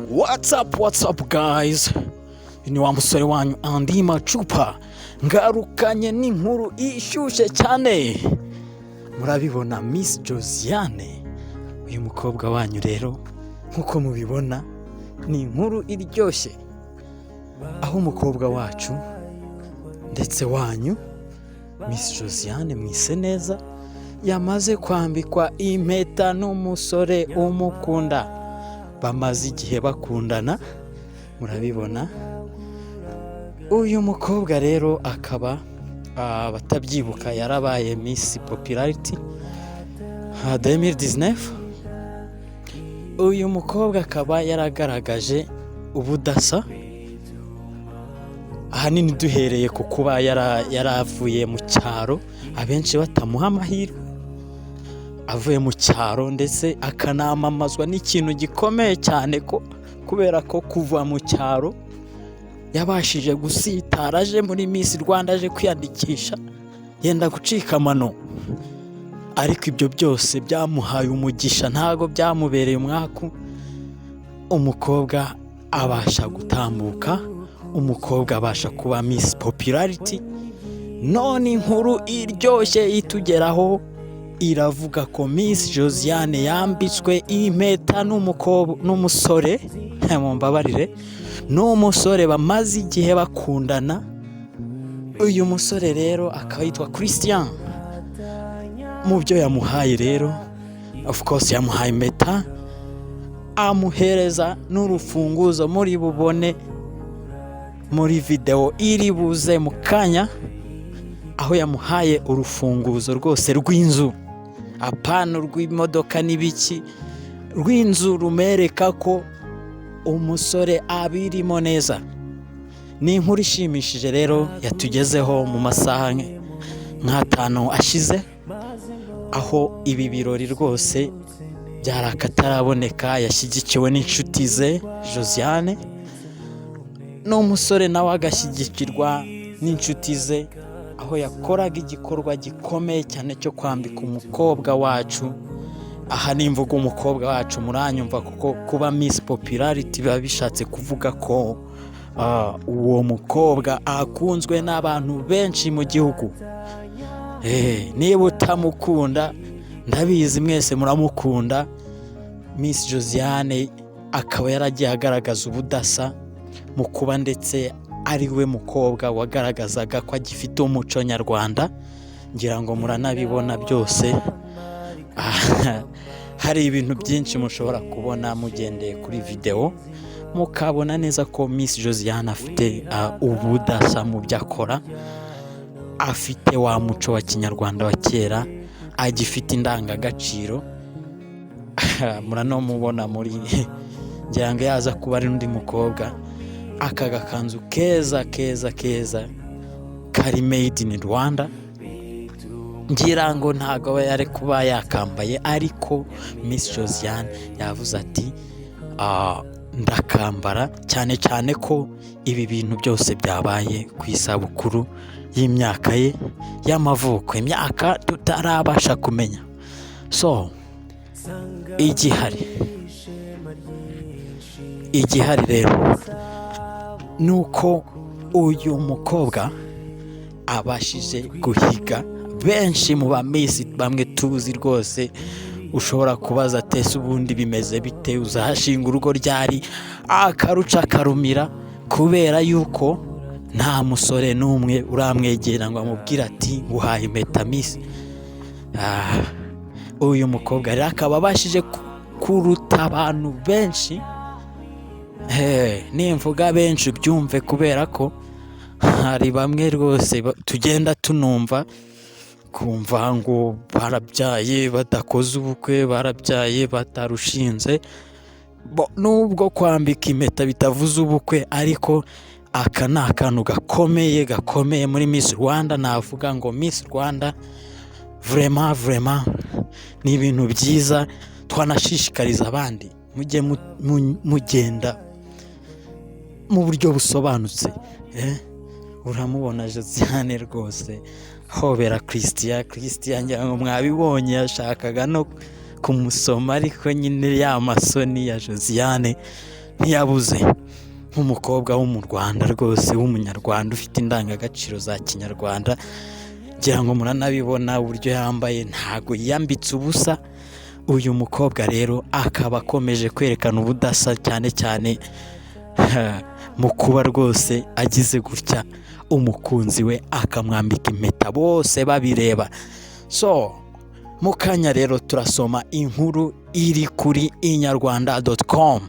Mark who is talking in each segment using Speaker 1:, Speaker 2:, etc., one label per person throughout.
Speaker 1: What's up, what's up guys? Ni wa musore wanyu Andi Macupa, ngarukanye n'inkuru ishyushye cyane. Murabibona, Miss Josiane, uyu mukobwa wanyu rero, nk'uko mubibona, ni inkuru iryoshye, aho umukobwa wacu ndetse wanyu Miss Josiane mwise neza yamaze kwambikwa impeta n'umusore umukunda bamaze igihe bakundana. Murabibona, uyu mukobwa rero akaba, abatabyibuka, yarabaye Miss Popularity 2019. Uyu mukobwa akaba yaragaragaje ubudasa, ahanini duhereye ku kuba yaravuye mu cyaro, abenshi batamuha amahirwe, avuye mu cyaro, ndetse akanamamazwa n'ikintu gikomeye cyane, ko kubera ko kuva mu cyaro yabashije gusitara aje muri Miss Rwanda, aje kwiyandikisha, yenda gucika amano, ariko ibyo byose byamuhaye umugisha, ntabwo byamubereye umwaku. Umukobwa abasha gutambuka, umukobwa abasha kuba Miss Popularity. None inkuru iryoshye itugeraho iravuga ko Miss Josiane yambitswe impeta n'umukobwa, n'umusore, mumbabarire, n'umusore bamaze igihe bakundana. Uyu musore rero akaba yitwa Christian. Mu byo yamuhaye rero, of course, yamuhaye impeta, amuhereza n'urufunguzo muri bubone muri videwo iri buze mu kanya, aho yamuhaye urufunguzo rwose rw'inzu, apana rw'imodoka n'ibiki, rw'inzu, rumereka ko umusore abirimo neza. Ni inkuru ishimishije rero yatugezeho mu masaha nk'atanu ashize, aho ibi birori rwose byari akataraboneka. Yashyigikiwe n'inshuti ze Josiane, n'umusore nawe agashyigikirwa n'inshuti ze, aho yakoraga igikorwa gikomeye cyane cyo kwambika umukobwa wacu. Aha nimvuga umukobwa wacu muranyumva, kuko kuba Miss Popularity biba bishatse kuvuga ko uwo mukobwa akunzwe n'abantu benshi mu gihugu. Niba utamukunda, ndabizi mwese muramukunda. Miss Josiane akaba yaragiye agaragaza ubudasa mu kuba ndetse ari we mukobwa wagaragazaga ko agifite umuco nyarwanda. Ngira ngo muranabibona byose, hari ibintu byinshi mushobora kubona mugendeye kuri videwo, mukabona neza ko Miss Josiane afite ubudasa mu byo akora, afite wa muco wa kinyarwanda wa kera, agifite indangagaciro. Muranamubona muri, ngira ngo yaza kuba ari undi mukobwa, aka gakanzu keza keza keza kari made in Rwanda, ngira ngo ntabwo aba yari kuba yakambaye, ariko Miss Josiane yavuze ati: "Ndakambara," cyane cyane ko ibi bintu byose byabaye ku isabukuru y'imyaka ye y'amavuko, imyaka tutarabasha kumenya. So igihari rero ni uko uyu mukobwa abashije guhiga benshi mu ba Miss bamwe tuzi rwose. Ushobora kubaza ati: "Ese ubundi bimeze bite? Uzashinga urugo ryari?" Akaruca akarumira, kubera yuko nta musore n'umwe uramwegera ngo amubwire ati: "Nguhaye impeta, Miss." Uyu mukobwa rero akaba abashije kuruta abantu benshi. Nimvuga benshi ubyumve, kubera ko hari bamwe rwose tugenda tunumva, kumva ngo barabyaye badakoze ubukwe, barabyaye batarushinze. Nubwo kwambika impeta bitavuze ubukwe, ariko aka ni akantu gakomeye gakomeye muri Miss Rwanda. Navuga ngo Miss Rwanda, vraiment, vraiment ni ibintu byiza twanashishikariza abandi: mujye mugenda mu buryo busobanutse. Uramubona Josiane rwose hobera Christian. Christian, ngira ngo mwabibonye, yashakaga no kumusoma, ariko nyine ya masoni ya Josiane. Ntiyabuze nk'umukobwa wo mu Rwanda rwose, w'Umunyarwanda ufite indangagaciro za kinyarwanda. Ngira ngo muranabibona uburyo yambaye, ntago yiyambitse ubusa. Uyu mukobwa rero akaba akomeje kwerekana ubudasa, cyane cyane mu kuba rwose agize gutya umukunzi we akamwambika impeta bose babireba. So mu kanya rero turasoma inkuru iri kuri inyarwanda.com.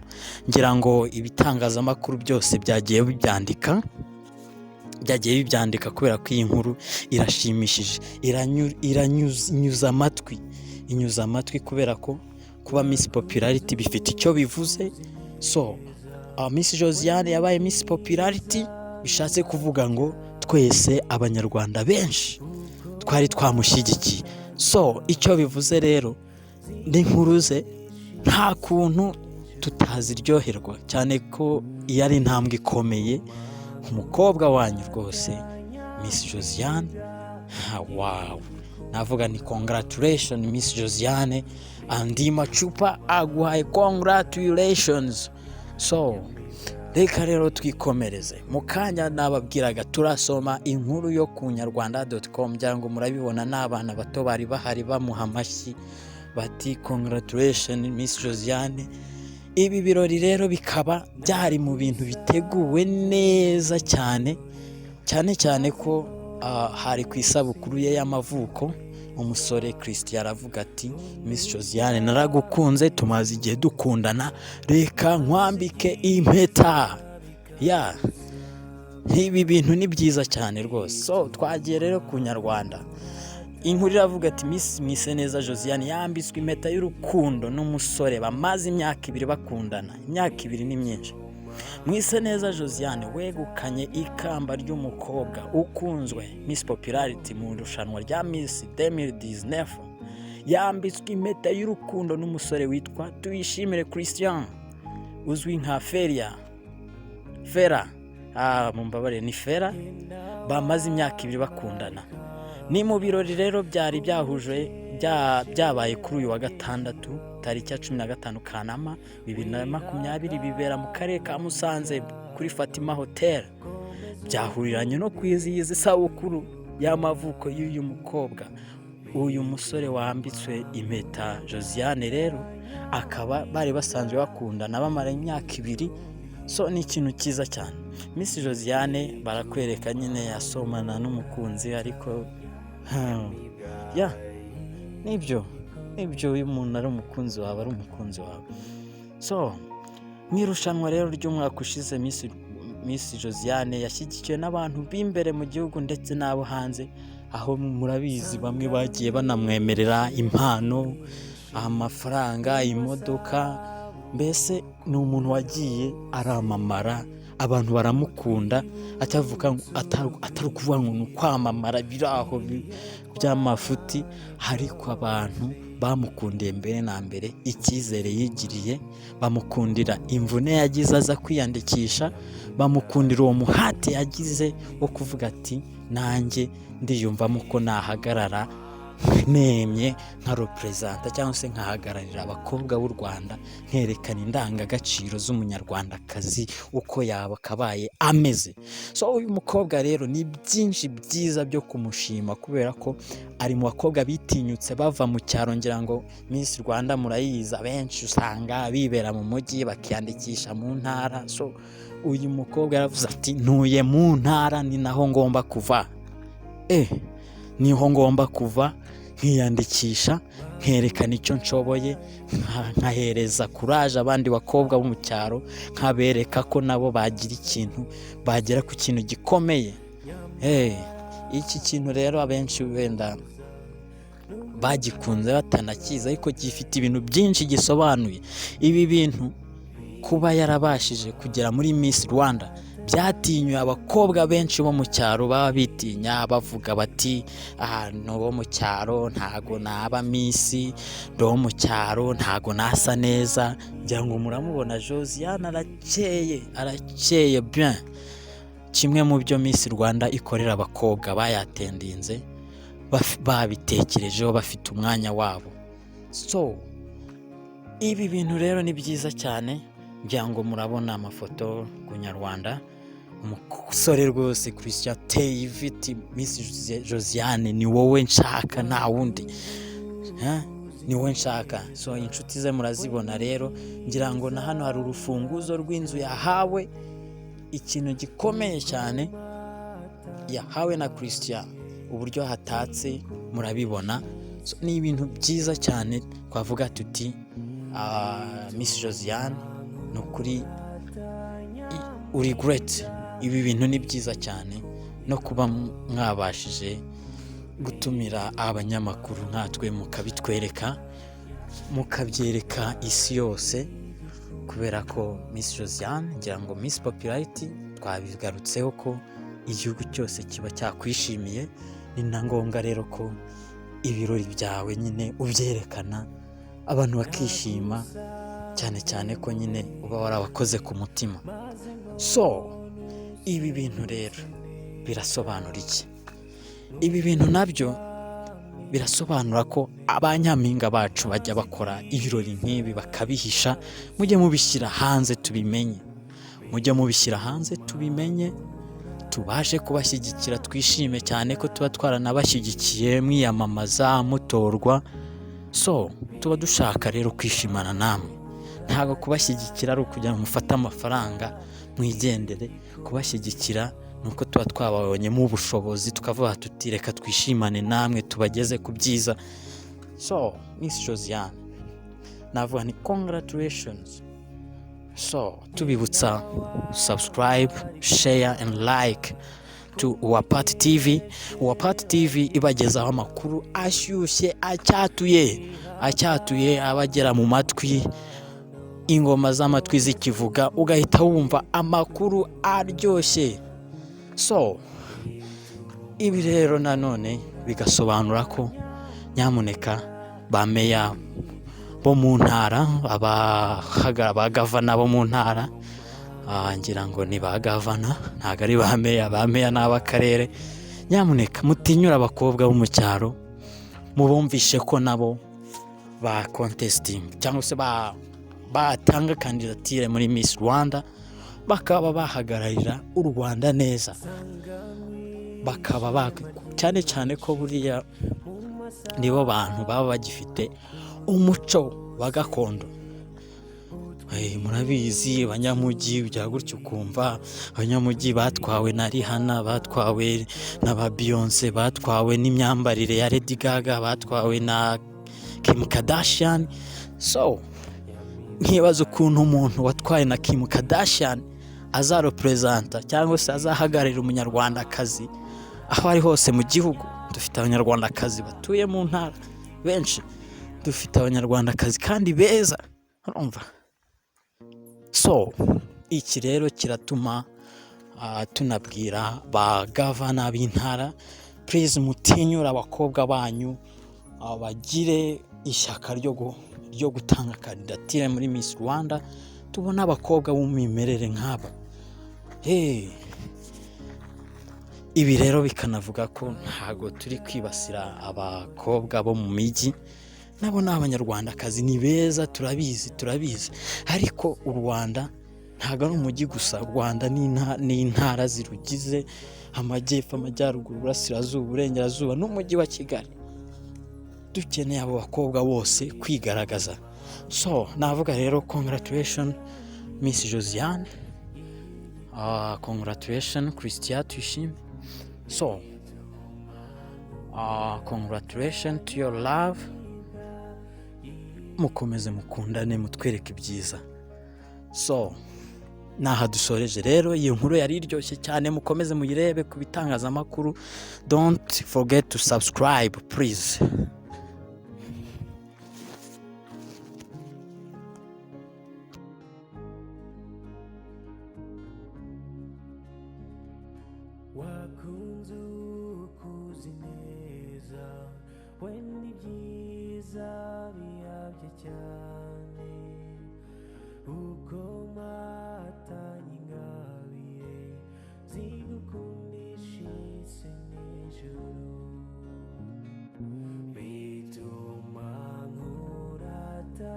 Speaker 1: Ngira ngo ibitangazamakuru byose byagiye bibyandika kubera ko iyi nkuru irashimishije, iranyuza amatwi, inyuza amatwi, kubera ko kuba Miss Popularity bifite icyo bivuze. So Miss Josiane yabaye Miss Popularity, bishatse kuvuga ngo twese Abanyarwanda benshi twari twamushyigikiye. So icyo bivuze rero n'inkuru ze nta kuntu tutaziryoherwa, cyane ko iyo ari intambwe ikomeye. Umukobwa wanyu rwose Miss Josiane, wow, navuga ni congratulation Miss Josiane. Andi macupa aguhaye congratulations. So reka rero twikomereze. Mu kanya nababwiraga turasoma inkuru yo ku nyarwanda.com. Ngira ngo murabibona n'abana bato bari bahari bamuha amashyi bati "Congratulation Miss Josiane." Ibi birori rero bikaba byari mu bintu biteguwe neza cyane, cyane cyane ko hari ku isabukuru ye y'amavuko. Umusore Christian aravuga ati: "Miss Josiane, naragukunze, tumaze igihe dukundana, reka nkwambike impeta." Ya, ibi bintu ni byiza cyane rwose. So twagiye rero ku Nyarwanda, inkuru iravuga ati: "Miss Mwiseneza Josiane yambitswe impeta y'urukundo n'umusore bamaze imyaka 2 bakundana." Imyaka 2 ni myinshi. Mwiseneza Josiane wegukanye ikamba ry'umukobwa ukunzwe, Miss Popularity, mu irushanwa rya Miss 2019, yambitswe impeta y'urukundo n'umusore witwa Tuyishimire Christian uzwi nka Feria Fera, mumbabarire, ni Fera, bamaze imyaka 2 bakundana. Ni mu birori rero byari byahuje byabaye kuri uyu wa gatandatu tariki ya 15 Kanama 2020, bibera mu karere ka Musanze kuri Fatima Hotel. Byahuriranye no kwizihiza isabukuru y'amavuko y'uyu mukobwa. Uyu musore wambitswe impeta Josiane rero akaba bari basanzwe bakundana bamara imyaka 2. So ni ikintu cyiza cyane. Miss Josiane barakwereka nyine yasomana n'umukunzi, ariko ya, nibyo, iyo umuntu ari umukunzi wawe, ari umukunzi wawe. So mu irushanwa rero ry'umwaka ushize, Miss Josiane yashyigikiwe n'abantu b'imbere mu gihugu ndetse n'abo hanze, aho murabizi bamwe bagiye banamwemerera impano, amafaranga, imodoka. Mbese ni umuntu wagiye aramamara, abantu baramukunda, atavuga atari ukuvuga ngo ni ukwamamara biri aho by'amafuti, ariko abantu bamukundiye mbere na mbere icyizere yigiriye, bamukundira imvune yagize aza kwiyandikisha, bamukundira uwo muhate yagize wo kuvuga ati: "Nanjye ndiyumvamo ko nahagarara nemye nka représenta cyangwa se nkahagararira abakobwa b'u Rwanda, nkerekana indangagaciro z'Umunyarwandakazi uko yakabaye ameze." So uyu mukobwa rero ni byinshi byiza byo kumushima, kubera ko ari mu bakobwa bitinyutse bava mu cyaro. Ngira ngo Miss Rwanda murayizi, abenshi usanga bibera mu mujyi bakiyandikisha mu ntara. So uyu mukobwa yaravuze ati: "Ntuye mu ntara, ni naho ngomba kuva, niho ngomba kuva nkiyandikisha, nkerekana icyo nshoboye, nkahereza courage abandi bakobwa bo mu cyaro, nkabereka ko nabo bagira ikintu, bagera ku kintu gikomeye." Iki kintu rero abenshi wenda bagikunze batanakizi, ariko gifite ibintu byinshi gisobanuye. Ibi bintu kuba yarabashije kugera muri Miss Rwanda byatinyuye abakobwa benshi bo mu cyaro baba bitinya, bavuga bati: "Ahantu bo mu cyaro ntago naba Miss, ndi uwo mu cyaro, ntago nasa neza." Ngira ngo muramubona, Josiane arakeye, arakeye bien. Kimwe mu byo Miss Rwanda ikorera abakobwa bayatendinze babitekerejeho, bafite umwanya wabo. So ibi bintu rero ni byiza cyane. Ngira ngo murabona amafoto ku Nyarwanda. Umusore rwose Christian ateye ivi ati: "Miss Josiane, ni wowe nshaka, nta wundi. Ha? Ni wowe nshaka." So inshuti ze murazibona rero. Ngira ngo na hano hari urufunguzo rw'inzu yahawe, ikintu gikomeye cyane yahawe na Christian. Uburyo hatatse murabibona. So, ni ibintu byiza cyane. Twavuga tuti Miss Josiane, ni ukuri uri great. Ibi bintu ni byiza cyane, no kuba mwabashije gutumira abanyamakuru nkatwe, mukabitwereka, mukabyereka isi yose, kubera ko Miss Josiane, ngira ngo Miss Popularity twabigarutseho ko igihugu cyose kiba cyakwishimiye. Ni na ngombwa rero ko ibirori byawe nyine ubyerekana, abantu bakishima, cyane cyane ko nyine uba warabakoze ku mutima. So ibi bintu rero birasobanura iki? Ibi bintu nabyo birasobanura ko abanyampinga bacu bajya bakora ibirori nk'ibi bakabihisha. Mujye mubishyira hanze tubimenye, mujye mubishyira hanze tubimenye, tubashe kubashyigikira, twishime cyane ko tuba twaranabashyigikiye mwiyamamaza, mutorwa. So tuba dushaka rero kwishimana namwe. Ntabwo kubashyigikira ari ukugira ngo mufate amafaranga mwigendere. Kubashyigikira ni uko tuba twababonyemo ubushobozi, tukavuga tuti: "Reka twishimane namwe, tubageze ku byiza." So Miss Josiane, navuga ni congratulations. So tubibutsa subscribe, share and like to Uwapati TV. Uwapati TV ibagezaho amakuru ashyushye, acyatuye, acyatuye, abagera mu matwi, ingoma z'amatwi zikivuga ugahita wumva amakuru aryoshye. So ibi rero nanone bigasobanura ko nyamuneka ba meya bo mu ntara, ba governor bo mu ntara, ngira ngo ni ba governor, ntabwo ari ba meya, ba meya ni ab'akarere, nyamuneka mutinyure abakobwa bo mu cyaro, mubumvishe ko nabo ba contesting cyangwa se batanga kandidatire muri Miss Rwanda, bakaba bahagararira u Rwanda neza, bakaba cyane cyane ko buriya nibo bantu baba bagifite umuco wa gakondo. Murabizi abanyamujyi bya gutyo, ukumva abanyamujyi batwawe na Rihanna, batwawe na ba Beyonce, batwawe n'imyambarire ya Lady Gaga, batwawe na Kim Kardashian. So nkibaza ukuntu umuntu watwaye na Kim Kardashian azarepresenta cyangwa se azahagararira umunyarwandakazi aho ari hose mu gihugu. Dufite abanyarwandakazi batuye mu ntara benshi, dufite abanyarwandakazi kandi beza, urumva. So iki rero kiratuma tunabwira ba governor b'intara: please mutinyure abakobwa banyu, bagire ishyaka ryo gutanga kandidatire muri Miss Rwanda, tubone abakobwa b'umwimerere nk'aba. Hey. Ibi rero bikanavuga ko ntago turi kwibasira abakobwa bo mu mijyi, nabo ni abanyarwandakazi, ni beza, turabizi, turabizi. Ariko u Rwanda ntabwo ari umujyi gusa. U Rwanda ni intara zirugize: amajyepfo, amajyaruguru, uburasirazuba, uburengerazuba n'umujyi wa Kigali. Dukeneye abo bakobwa bose kwigaragaza. So navuga rero congratulation Miss Josiane, congratulation Christian Tuyishime. So congratulation to your love. Mukomeze mukundane, mutwereke ibyiza. So naha dusoreje rero iyo nkuru yari iryoshye cyane. Mukomeze muyirebe ku bitangazamakuru. Don't forget to subscribe, please.
Speaker 2: Wakunze ukuzi neza, wenda ibyiza bihabye cyane, uko matanye ingabire zigukundisha isi n'ijuru, bituma nkuratanya.